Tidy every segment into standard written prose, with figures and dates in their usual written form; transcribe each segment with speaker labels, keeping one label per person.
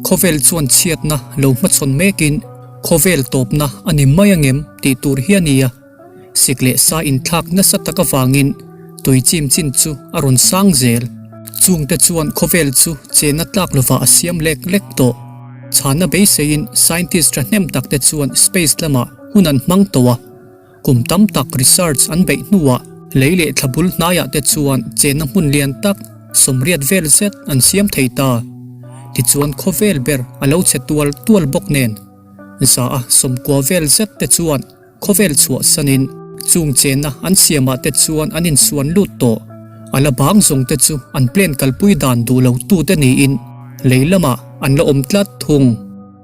Speaker 1: Khawvel chuan chhiatna lo hmachhawn mekin khawvel tawpna a ni mai angem tih tur hi a ni a. Sik leh sa inthlak nasa tak avangin tui chim chin chu a rawn sang zel. Chungte chuan khawvel chu chenna tlak lovah a siam lek lek tawh. Chhana beiseiin scientist thahnem takte chuan space lamah hun an hmang tawh a. Kum tam tak research an beih hnuah lei leh thla bul hnaiah te chuan chenna hmun lian tak sawmriat vel zet an siam thei ta. Tichuan khawvel ber a lo chhe tual tual bawk nen za a sawmkua vel zet te chuan Khawvel chhuahsanin chung chenna an siamah te chuan an insuan lut tawh. A la bang zawng te chu an plan kalpui dan duh lo tute niin lei lamah an la awm tlat thung.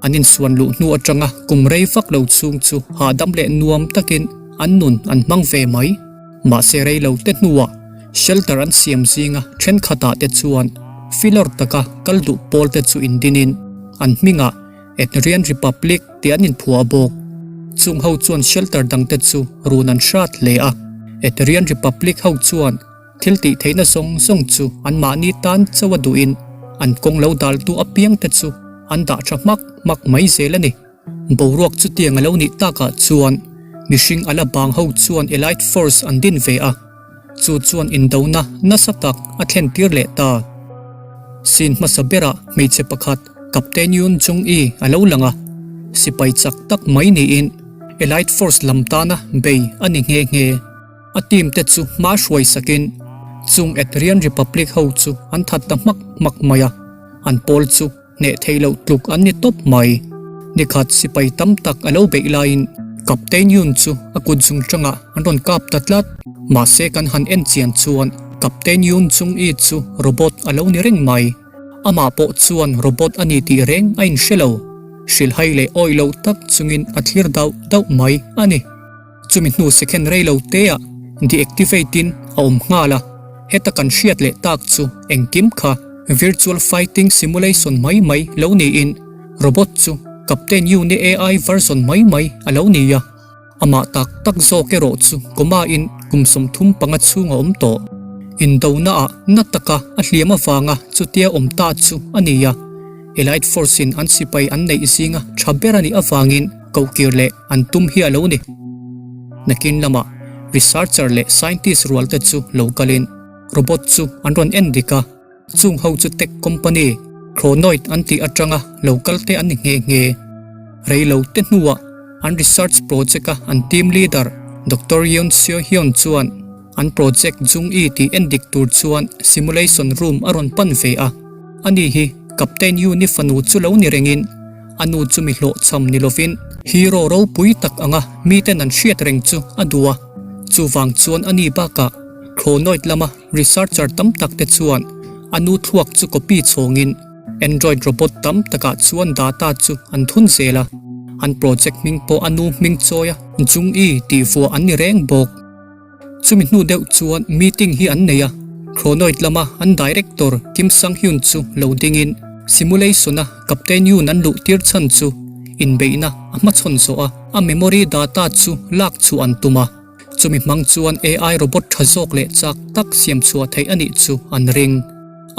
Speaker 1: An insuan luh hnu atanga kum rei vak lo chhung chu hahdam leh nuam takin an nun an hmang ve mai. Mahse rei lo te hnuah shelter an siam zinga thenkhatah te chuan filawr taka kal duh pawl te chu indinin an hmingah Adrian Republic tih an inphuah bawk. Chung ho chuan shelter dangte chu run an hrat hle a. Adrian Republic ho chuan thil tih theihna zawng zawng chu anmahni tan chauh a duhin an kawng lo daltu apiangte chu an dah tha hmak hmak mai zel a ni. Boruak chutiang a lo nih takah chuan mihring a la bang ho chuan Elite Force an din ve a. Chu chuan indona nasa tak a thlen tir leh ta. Scene hmasa berah hmeichhe pakhat Captain Yoon Jung-i a lo lang a, sipai chak tak mai niin Elite Force lam tana bei a ni nghe nghe. A team te chu hma hruai sakin chung Atrian Republic ho chu an that ta hmak hmak mai a, an pawl chu Hneh theih loh tluk an ni tawp mai. Nikhat sipai tam tak a lo beih laiin Captain Yun chu a kut zung tangah an rawn kap ta tlat. Mahse kan han en chian chuan Captain Yun Chung-i chu robot a lo ni reng mai. Amah pawh chuan robot a ni tih reng a inhre lo. Hrilhhai leh awih lo tak chungin a thlir dauh dauh mai a ni. Chumi hnu second rei lo te ah deactivate in a awm nghal a, heta kan hriat leh tak chu engkim kha virtual fighting simulation mai mai lo niin robot chu Captain Uni AI version mai mai a lo ni a, amah tak tak zawk erawh chu coma in kum 35 chhung a awm tawh. Indona ah na taka a hliam avanga chutia awm ta chu a ni a, Elite Force in an sipai an neih zinga tha ber a nih avangin kohkir leh an tum hi a lo ni. Nakin lamah researcher leh scientist rual te chu lo kalin robot chu an rawn en dik a, chung ho chu tech company Chronoid an tih atanga lo kal te an ni nghe nghe. Rei lo te hnuah an research project a an team leader Doctor Yeon Seo Hyun chuan an project Jung-i tih en dik tur chuan simulation room a rawn pan ve a, ani hi Captain Yoon-i fanu chu lo ni rengin A nu chu mi hlawhchham ni lovin hero ropui tak anga miten an hriat reng chu a duh a. Chuvang chuan a ni bakah Chronoid lama researcher tam tak te chuan a nu thluak chu copy chhawngin Android robot tam takah chuan data chu an thun zel a. An project hming pawh a nu hming chawia Jung-i tih vuah an ni reng bawk. Chumi hnu deuh chuan meeting hi an nei a, Chronoid lama an director Kim Sang-hyun chu lo dingin simulation-a Captain Yoon an luh tir chhan chu inbeihna a hmachhawn zawh a, a memory data chu lak chhuah an tum a, chumi hmang chuan AI robot tha zawk leh chak tak siam chhuah theih a nih chu an ring.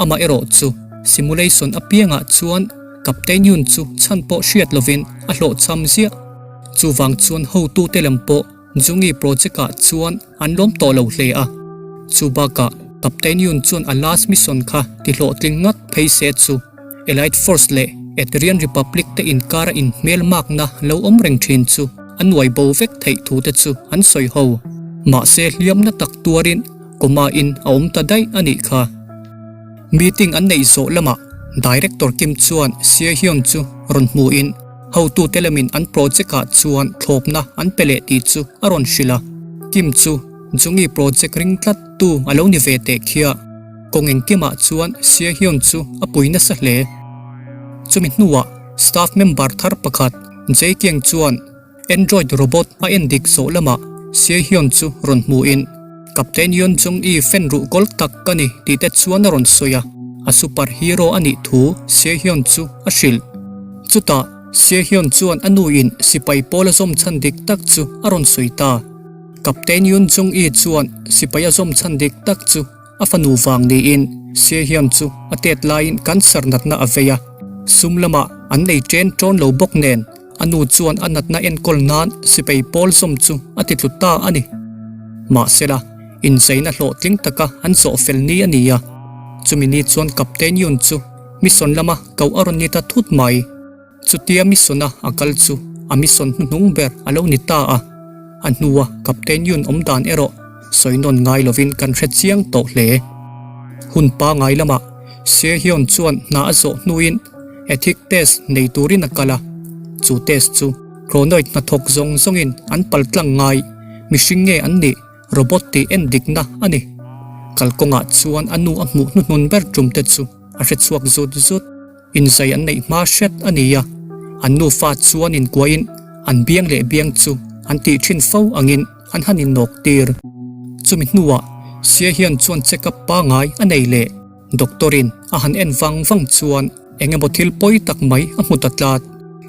Speaker 1: Amaherawh chu simulation apiangah chuan Captain Yoon chu chhan pawh hriat lovin a hlawhchham ziah. Chuvang chuan hotute lam pawh Jungi project ah chuan an lawm tawh lo hle a, chu bakah Captain Yoon chuan a last mission kha ti hlawhtling ngat phei se chu Elite Force leh Etherean Republic te inkara inhmel makna lo awm reng thin chu a nuai bo vek theih thu te chu an sawi ho. Mahse hliamna tak tuarin coma in a awm ta daih a nih kha. Meeting an neih zawh lamah Director Kim chuan Seo Hyun chu rawn hmuhin, Hotute lamin an project-ah chuan thlawpna an pe leh tih chu a rawn hrilh a. Kim chu Jungi project ring tlat tu a lo ni ve teh khia. Kawng engkimah chuan Seo-hyun chu a pui nasa hle. Chumi hnuah staff member thar pakhat Jae Kyung chuan Android robot a en dik zawh lamah Seo-hyun chu rawn hmuhin Captain Yoon Jung-i fan ruh kawl tak ka ni tih te chuan a rawn sawi a, a super hero a nih thu Seo-hyun chu a hrilh. Chutah, Seo-hyun chuan a nuin sipai pawl a zawm chhan dik tak chu a rawn sawi ta. Captain Yoon Jung-i chuan sipai a zawm chhan dik tak chu a fanu vang niin Seo-hyun chu a tet laiin cancer natna a vei a, sum lamah. an nei ṭen ṭawn lo bawk nen a nu chuan a natna enkawl nan sipai pawl zawm chu a ti tlu ta a ni. Mahsela, incheina hlawhtling taka an zawh fel ni a ni a, chumi ni chuan Captain Yun chu mission lama koh a rawn ni ta thut mai. Chutia mission-a a kal chu a mission hnuhnung ber a lo ni ta a, a hnua Captain Yun awm dan erawh sawi nawn ngai lovin kan hre chiang tawh hle. Hun pangai lamah Seo-hyun chuan hna a zawh hnuin ethic test nei turin a kal a, chu test chu Chronoid hnathawk zawng zawngin an pal tlang ngai, mihring nge an nih robot tih en dikna a ni. Kalkawngah chuan a nu a hmuh hnuhnun ber tum te chu a hre chhuak zut zut. Inzai an neih hma hret a ni a, an nufa chuan inkuahin an biang leh biang chu an tih thin fo angin an han innawk tir. Chumi hnuah Siehyun chuan check up pangai a nei leh doctor in a han en vang vang chuan eng emaw thil pawi tak mai a hmu ta tlat.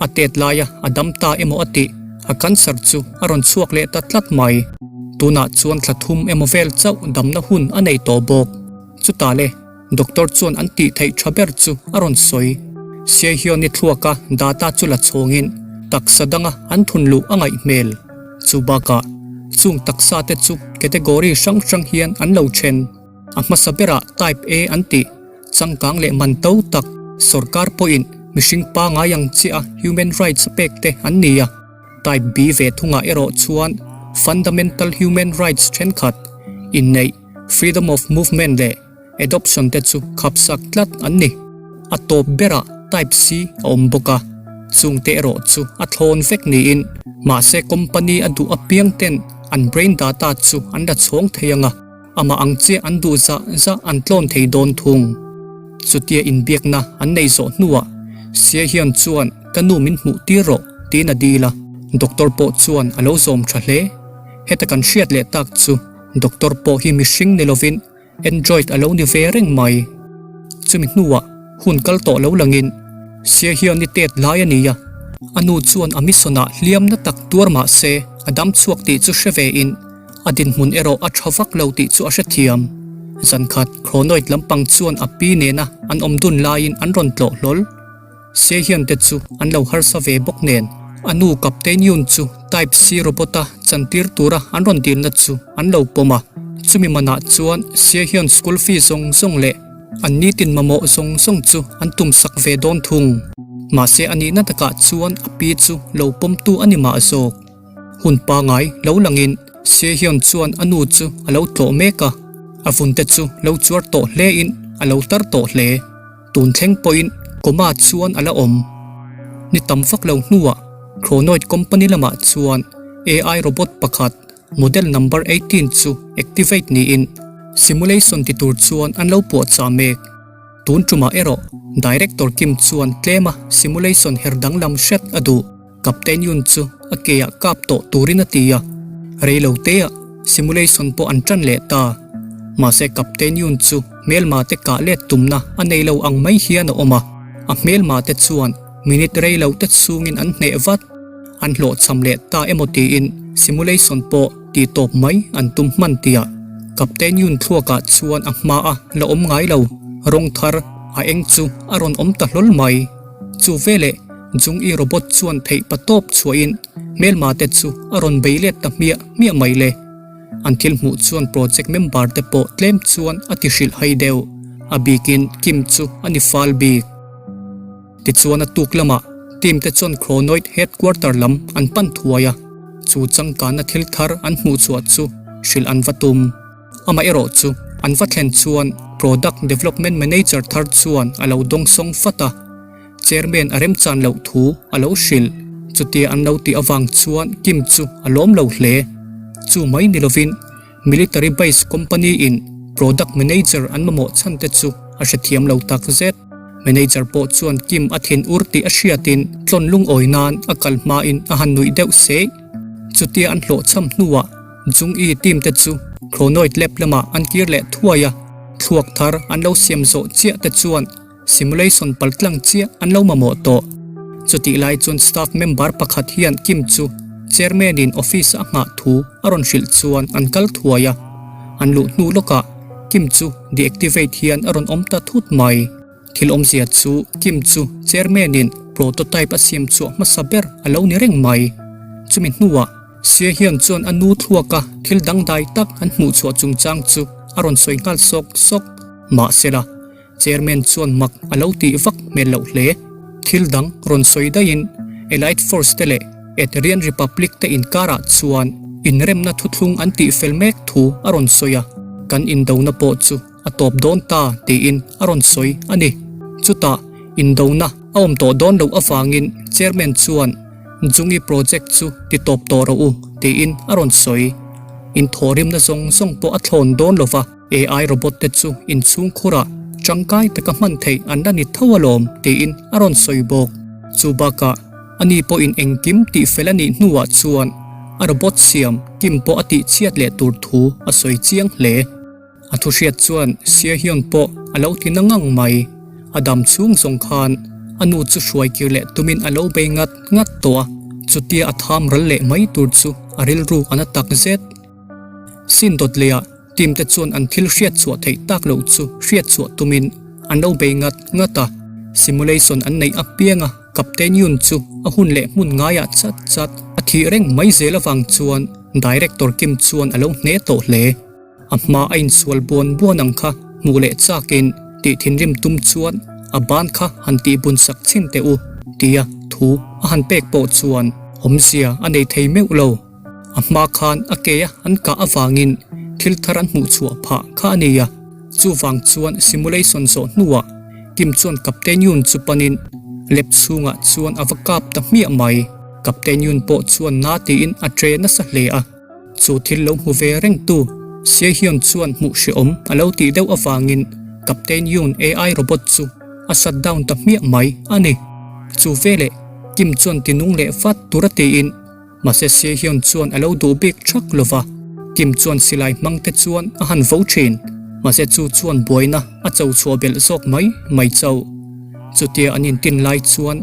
Speaker 1: A tet laia a dam ta emaw a tih a cancer chu a rawn chhuak leh ta tlat mai. Tunah chuan thla thum emaw vel chauh damna hun a nei tawh bawk. Chutah le. Doctor chuan an tih theih tha ber chu a rawn sawi. Siehyun-i thluaka data chu la chhawngin taksa danga an thun luh a ngaih hmel. Chu bakah, chung taksa te chu category hrang hrang hian an lo then. A hmasa berah Type A an tih, changkang leh man to tak, sorkar pawhin mihring pangai ang chiah a human rights a pek te an ni a. Type B ve thungah erawh chuan fundamental human rights thenkhat, inneih, freedom of movement leh Adoption te chu khapsak tlat an ni. A tawp berah Type C a awm bawk a, chungte erawh chu a thlawn vek niin mahse company a duh apiang ten an brain data chu an la chhawng thei ang a, amah ang chiah an duh zah zah an tlawn thei dawn thung. Chutia inbiakna an nei zawh hnuah Siehyun chuan ka nu min hmuh tir rawh tiin a dil a, doctor pawh chuan a lo zawm tha hle. Heta kan hriat leh tak chu doctor pawh hi mihring ni lovin Android a lo ni ve reng mai. Chumi hnuah hun kal tawh lo langin Siehyun i tet lai a ni a, a nu chuan a mission-ah hliam na tak tuar mah se a dam chhuak tih chu hre vein a dinhmun erawh a tha vak lo tih chu a hrethiam. Zankhat Chronoid lampang chuan a pi nena an awm dun laiin an rawn tlawh hlawl. Siehyun te chu an lo harsa ve bawk nen a nu Captain Yoon chu Type C robot a chantir tura an rawn dilna chu an lo pawm a. Chumi manah chuan Siehyun school fee zawng zawng leh an nitin mamawh zawng zawng chu an tum sak ve dawn thung. Mahse a nihna takah chuan a pi chu lo pawmtu a ni mah zawk. Hun pangai lo langin Siehyun chuan a nu chu a lo tlawh mek a, a vunte chu lo chuar tawh hlein a lo tar tawh hle. Tun thleng pawhin coma chuan a la awm. Ni tam vak lo hnuah Chronoid company lamah chuan AI robot pakhat model number 18 chu activate niin simulation ti tur chuan an lo puahchah mek. Tun tumah erawh Director Kim chuan tlema simulation her danglam hret a duh. Captain Yun chu a ke ah kap tawh turin a ti a, rei lo te ah simulation pawh an tan leh ta. Mahse Captain Yun chu hmelma te kah let tumna a nei lo ang mai hian a awm a, a hmelma te chuan minute rei lo te chhungin an hneh vat. An hlawhchham leh ta emaw tiin simulation pawh tih tawp mai an tum hman tihah Captain Yun thluakah chuan a hma a la awm ngai lo, rawng thar a eng chu a rawn awm ta hlawl mai. Chu veleh Jung-i robot chuan theih pa tawp chhuahin hmelma te chu a rawn bei let ta hmiah hmiah mai le. An thil hmuh chuan project member te pawh tlem chuan a ti hrilh hai deuh. A bikin Kim chu a ni fal bik. Tichuan a tuk lamah team te chuan Chronoid headquarter lam an pan thuai a, chu changkanna thil thar an hmuh chhuah chu hrilh an va tum. Amaherawh chu an va thlen chuan Product Development Manager thar chuan a lo dawngsawng fat a, Chairman a remchan loh thu a lo hrilh. Chutia an lo tih avang chuan Kim chu a lawm lo hle. Chu mai ni lovin Military Base Company in Product Manager an mamawh chhan te chu a hrethiam lo tak zet. Manager pawh chuan Kim a thin ur tih a hriatin tlawn lungawi nan a kal hmain a han nuih deuh seih. Chutia an hlawhchham hnuah Jung-i team te chu Chronoid Lab lamah an kir leh thuai a, thluak thar an lo siam zawh chiah te chuan simulation paltlang chiah an lo mamawh tawh. Chutih lai chuan staff member pakhat hian Kim chu chairman in office a nghah thu a rawn hrilh chuan an kal thuai a, an luh hnu lawkah Kim chu deactivate hian a rawn awm ta thut mai. Thil awmzia chu Kim chu chairman in. prototype a siam chhuah hmasa ber a lo ni reng mai. Chumi hnuah Siehyun chuan a nu thluaka thil dangdai tak an hmuh chhuah chungchang chu a rawn sawi nghal sawk sawk. Mahsela, Chairman chuan mak a lo tih vak hmel loh hle. Thil dang rawn sawi daihin Allied Force te leh Etherean Republic te inkarah chuan inremna thuthlung an tih fel mek thu a rawn sawi a, kan indona pawh chu a tawp dawn ta tiin a rawn sawi a ni. Chutah indona a awm tawh dawn loh avangin Chairman chuan Jungi project chu ti tawp tawh rawh u tiin a rawn sawi. Inthawhrimna zawng zawng pawh a thlawn dawn lo va. AI robot te chu inchhung khurah tangkai taka hman theih an la ni tho alawm tiin a rawn sawi bawk. Chu bakah ani pawhin engkim tih fel a nih hnuah chuan a robot siam kim pawh a tih chhiat leh tur thu a sawi chiang hle. A thu hriat chuan Siehyun pawh a lo ti na ngang mai. A dam chhung zawng khan a nu chu hruai kir leh tumin a lo bei ngat ngat tawh a, chutia a tham ral leh mai tur chu a rilru a na tak zet. Sin dawt leiah Team te chuan an thil hriat chhuah theih tak loh chu hriat chhuah tumin an lo bei ngat ngat a, simulation an neih apianga Captain Yun chu a hun leh hmun ngaiah chat chat a thih reng mai zel avang chuan Director Kim chuan a lo hne tawh hle. A hma a insual buan buan ang kha hmuh leh chakin tih thinrim tum chuan a ban kha han tih bun sak chhin teh u tia thu a han pek pawh chuan awmzia a nei thei meuh lo. A hma khan a ke a an kah avangin thil thar an hmuh chhuah phah kha a ni a, chuvang chuan simulation zawh hnuah Kim chuan Captain Yoon chu panin lab chhungah chuan a va kap ta hmiah mai. Captain Yoon pawh chuan na tiin a tre nasa hle a, chu thil lo hmu ve rengtu Siehyun chuan hmuh hrehawm a lo tih deuh avangin Captain Yoon AI robot chu a shut down ta hmiah mai a ni. Chu veleh Kim chuan tinung leh vat tur a tiin Mahse Siehyun chuan a lo duh bik thak lo va, Kim chuan silai hmang te chuan a han vo thin. Mahse chu chuan buaina a cho chhuah belh zawk mai mai chauh. Chutia an intin lai chuan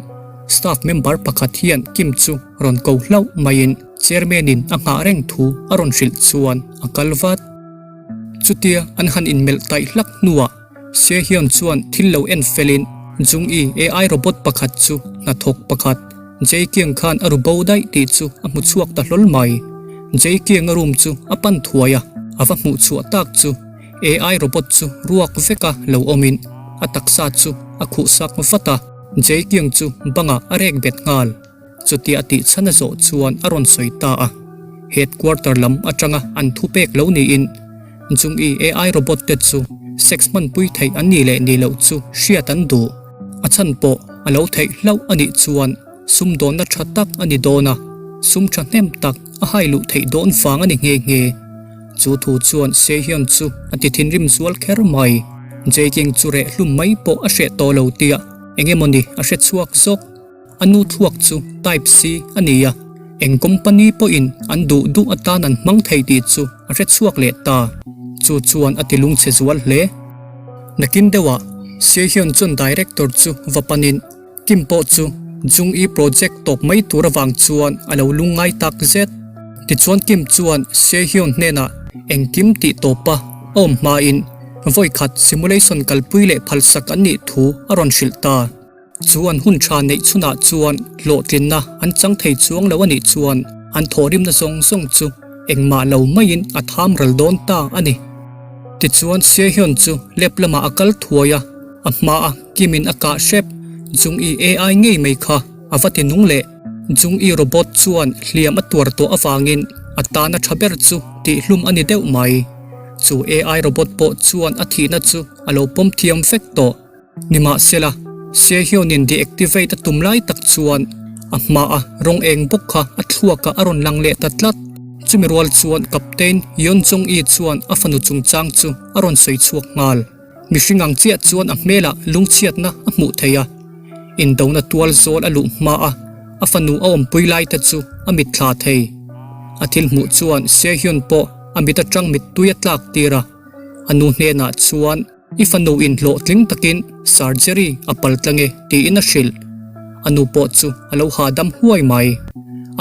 Speaker 1: staff member pakhat hian Kim chu rawn ko hlauh maiin chairman in a nghah reng thu a rawn hrilh chuan a kal vat. Chutia an han inmelh taih hlak hnuah Siehyun chuan thil lo en felin Jung-i AI robot pakhat chu hnathawk pakhat Jae-kyung khan a ru bo daih tih chu a hmu chhuak ta hlawl mai. Jae-kyung-a room chu a pan thuai a, a va hmuh chhuah tak chu AI robot chu ruak veka lo awmin a taksa chu a khuh sak vat a, Jae-kyung chu bangah a rek bet nghal. Chutia a tih chhan a zawh chuan a rawn sawi ta a, Headquarter lam atanga an thupek lo niin Chung i AI robot te chu sex hmanpui theih an nih leh nih loh chu hriat an duh. A chhan pawh a lo theih hlauh a nih chuan sumdawnna tha tak a ni dawn a, sum thahnem tak a hai luh theih dawn vang a ni nghe nghe. Chu thu chuan Sehyeon chu a ti thinrim zual kher mai. Jae-kyung chu reh hlum mai pawh a hreh tawh lo tia eng emawni a hre chhuak zawk. A nu thluak chu Type C a ni a, eng company pawhin an duh duh atan an hmang thei tih chu a hre chhuak leh ta. Chu chuan a ti lungchhe zual hle. Nakin deuhah Siehyun chuan director chu va panin Kim pawh chu Jung-i project tawp mai tur avang chuan a lo lungngai tak zet. Tichuan Kim chuan Siehyun hnenah engkim tih tawpa a awm hmain vawikhat simulation kalpui leh phalsak an nih thu a rawn hrilh ta. Chu an hun tha neih chhunah chuan hlawhtlinna an chang thei chuang lo a nih chuan an thawhrimna zawng zawng chu engmah lo maiin a tham ral dawn ta a ni. Tichuan Siehyun chu lep lamah a kal thuai a, a hmaa Kimin a kah hrep Jung-i AI ngei mai kha a va ti nung leh. Jung-i robot chuan hliam a tuar tawh avangin a tana tha ber chu tihhlum a ni deuh mai. Chu AI robot pawh chuan a thihna chu a lo pawm thiam vek tawh. Nimahsela, Siehyun-in deactivate a tum lai tak chuan a hmaa rawng eng bawk kha a thluakah a rawn lang leh ta tlat. Chumi rual chuan Captain Yeon Jong-i chuan a fanu chungchang chu a rawn sawi chhuak nghal. Mihring ang chiah chuan a hmelah lungchhiatna a hmuh theih a, indona tual zawl a luh hmaa a fanu a awmpui lai te chu a mitthla thei. A thil hmuh chuan Siehyun pawh a mit atang mittui a tlak tir a, a nu hnenah chuan, I fanu in hlawhtling takin surgery a pal tlang e tiin a hrilh. A nu pawh chu a lo hahdam huai mai.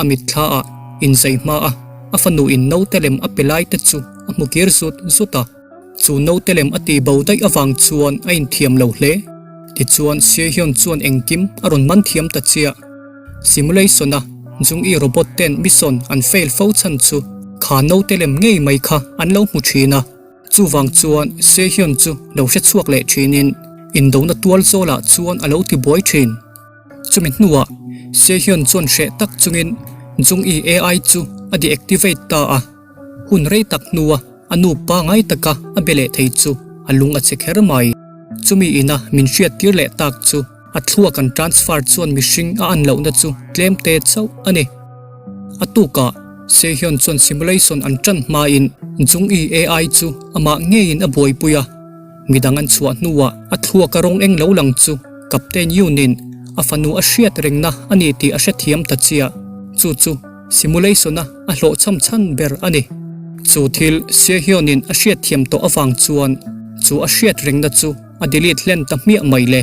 Speaker 1: A mitthla ah inzei hma a, a fanu in naute lem a pe lai te chu a hmu kir zut zut a. Chu naute lem a ti bo daih avang chuan a inthiam lo hle. Tichuan Siehyun chuan engkim a rawn man thiam ta chiah. Simulation-a Jung-i robot ten mission an fail fo chhan chu kha naute lem ngei mai kha an lo hmu thin a. Chuvang chuan Siehyun chu lo hre chhuak leh thinin indona tual zawlah chuan a lo ti buai thin. Chumi hnuah Siehyun chuan hreh tak chungin Jung-i AI chu a deactivate ta a. Hun rei tak hnua a nu pangai taka a be leh thei chu a lung a che kher mai. Chumi ina min hriattir leh tak chu a thluak an transfer chuan mihring a an lohna chu tlem te chauh a ni. A tukah Sehyeon chuan simulation an tan hmain Jung-i AI chu amah ngeiin a buaipui a. Midang an chhuah hnuah a thluak a rawng eng lo lang chu Captain Yoon-in a fanu a hriat rengna a ni tih a hrethiam ta chiah. Chu chu Simulation-a a hlawhchham chhan ber a ni. Chu thil Sehyeon-in a hriatthiam tawh avang chuan chu a hriat rengna chu a delete hlen ta hmiah mai le.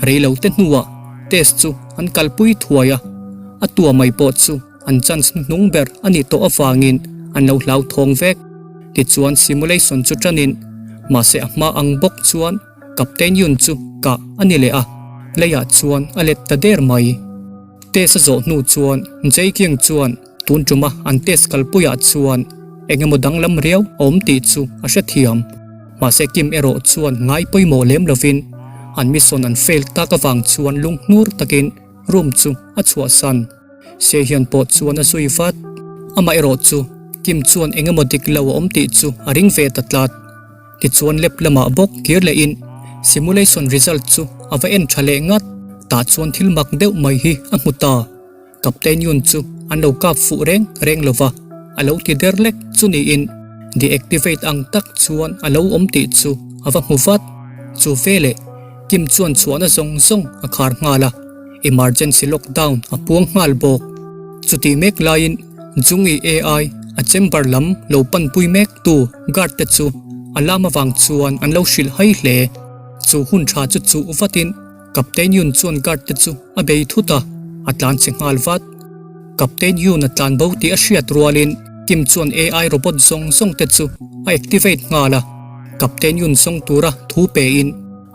Speaker 1: Reilote hnuah test chu an kalpui thuai a, a tua mai pawh chu an chance hnuhnung ber a nih tawh avangin an lo hlauthawng vek. Tichuan simulation chu tanin mahse a hma ang bawk chuan Captain Yoon chu kah a ni leh a, leiah chuan a let ta der mai. Test a zawh hnu chuan Jay King chuan tun tuma an test kalpuiah chuan eng emaw danglam riau a awm tih chu a hrethiam. Mahse Kim erawh chuan ngai pawimawh lem lovin an mission an fail tak avang chuan lunghnur takin room chu a chhuahsan. Sehyun pawh chuan a zui vat. Amaherawh chu Kim chuan eng emaw dik lo a awm tih chu a ring ve ta tlat. Tichuan lab lamah bawk kir lehin simulation result chu a va en tha leh ngat. Tah chuan thil mak deuh mai hi a hmu ta. Captain Yun chu an lo kap fuh reng reng lo va, a lo ti der lek chu niin deactivate ang tak chuan a lo awm tih chu a va hmu vat. Chu veleh Kim chuan chhuahna zawng zawng a khar nghal a, emergency lockdown a puang nghal bawk. Chutih mek laiin Jung-i AI a chamber lam lo panpui mek tu guard te chu a lam avang chuan an lo hrilh hai hle. Chu hun tha chu chuh vatin Captain Yoon chuan guard te chu a bei thut a, a tlan che nghal vat. Captain Yoon a tlan bo tih a hriat rualin Kim chuan AI robot zawng zawng te chu a activate nghal a, Captain Yoon zawng tura thu pein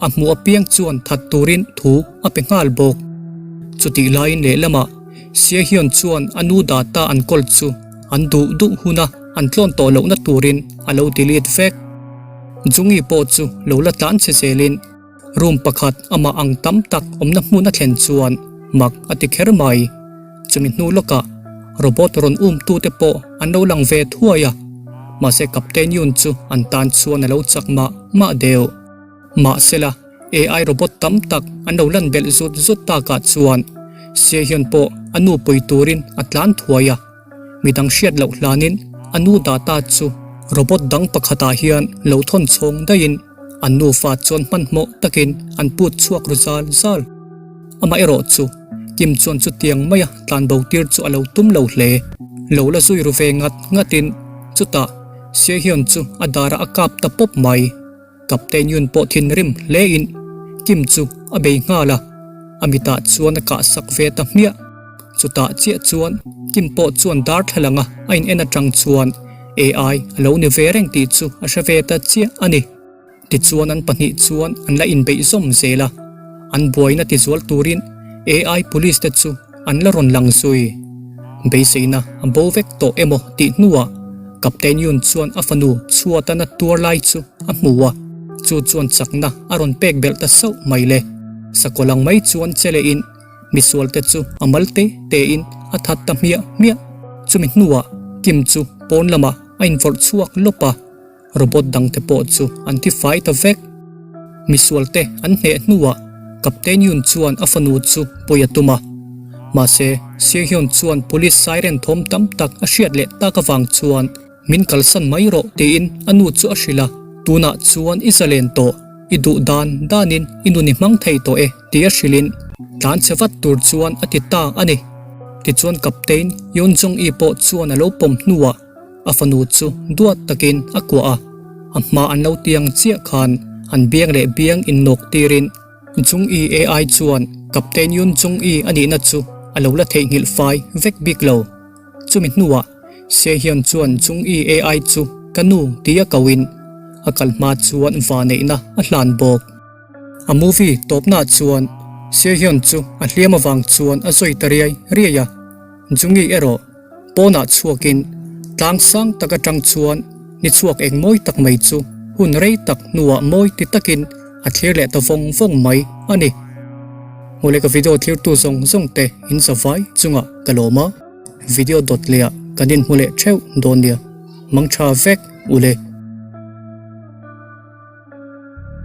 Speaker 1: a hmuh apiang chuan that turin thu a pe nghal bawk. Chutih laiin lehlamah Siehyun chuan a nu data an kawl chu an duh duh huna an tlawn tawh lohna turin a lo delete vek. Jungi pawh chu lo la tlan che zelin room pakhat amah ang tam tak awmna hmun a thlen chuan mak a ti kher mai. Chumi hnu lawkah robot rawn um tute pawh an lo lang ve thuai a, mahse Captain Yoon chu an tan chuan a lo chak mah mah deuh. Mahsela, AI robot tam tak an lo lan belh zut zut takah chuan Siehyun pawh a nu pui turin a tlan thuai a. Midang hriat loh hlanin a nu data chu robot dang pakhatah hian lo thawn chhawng daihin an nufa chuan hmanhmawh takin an put chhuak ru zal zal. Amaherawh chu Kim chuan chutiang maia tlanbo tir chu a lo tum lo hle. Lo la zui ru ve ngat ngatin chutah Siehyun chu a darah a kap ta pawp mai. Captain Yun pawh thinrim hlein Kim chu a bei nghal a, a mitah chuan a kah sak ve ta hmiah. Chutah chiah chuan Kim pawh chuan darthlalang a a in en atang chuan AI a lo ni ve reng tih chu a hre ve ta chiah a ni. Tichuan an pahnih chuan an la inbeih zawm zel a, an buaina tizual turin AI police te chu An la rawn lang zui. Beiseina a bo vek tawh emaw tih hnuah Captain Yun chuan a fanu chhuata na tuar lai chu a hmu a, chu chuan chakna a rawn pek belh ta sauh mai le. Sakawlh ang mai chuan che lehin misualte chu a mal te tein a that ta hmiah hmiah. Chumi hnuah Kim chu pawn lamah a invawrh chhuak lawp a. Robot dangte pawh chu an thi fai ta vek. Misualte an hneh hnuah Captain Yoon chuan a fanu chu pawi a tum a. Mahse, Seo-hyun chuan police siren thawm tam tak a hriat leh tak avang chuan min kalsan mai rawh tiin a nu chu a hrilh a, tunah chuan i zalen tawh, i duh dan danin i nun i hmang thei tawh e tia hrilhin tlan che vat tur chuan a ti ta a ni. Tichuan Captain Yoon Jong-i pawh chuan a lo pawm hnuah A fanu chu duat takin a kuah a, a hma an lo tiang chiah khan an biang leh biang innawk tirin Jung-i AI chuan Captain Yoon Jung-i a nihna chu a lo la theihnghilh fai vek bik lo. Chumi hnuah Sehyeon chuan Jung-i AI chu ka nu tia koin a kal hma chuan vaneihna a hlan bawk. A movie tawpnaah chuan Seo-hyun chu a hliam avang chuan a zawi ta riai riai a, Jungi erawh pawnah chhuakin tlang sang tak atang chuan ni chhuak eng mawi tak mai chu hun rei tak hnuah mawi ti takin a thlir leh ta vawng vawng mai a ni. Hmawleh ka video thlirtu zawng zawng te in zavai chungah ka lawm a, video dawt lehah kan inhmu leh theuh dawn nia. Mangtha vek ule.